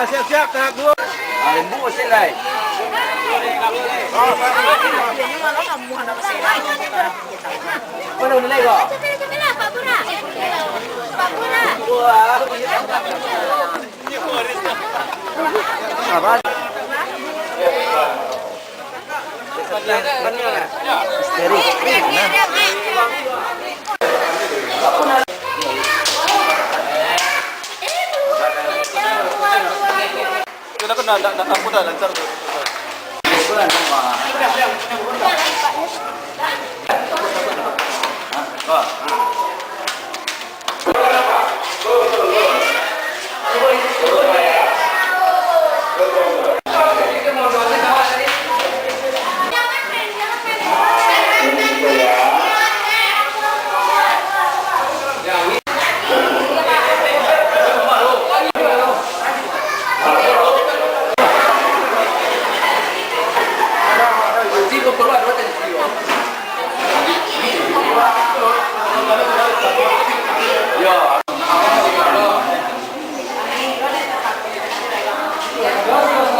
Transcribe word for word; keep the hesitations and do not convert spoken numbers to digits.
Siap-siap, tahap dua. Ah, lembu, usin lai. Mana udah lai kau? Apa? Misteri. Nah. Kenapa nak, nak, nak, aku dah lancar tu.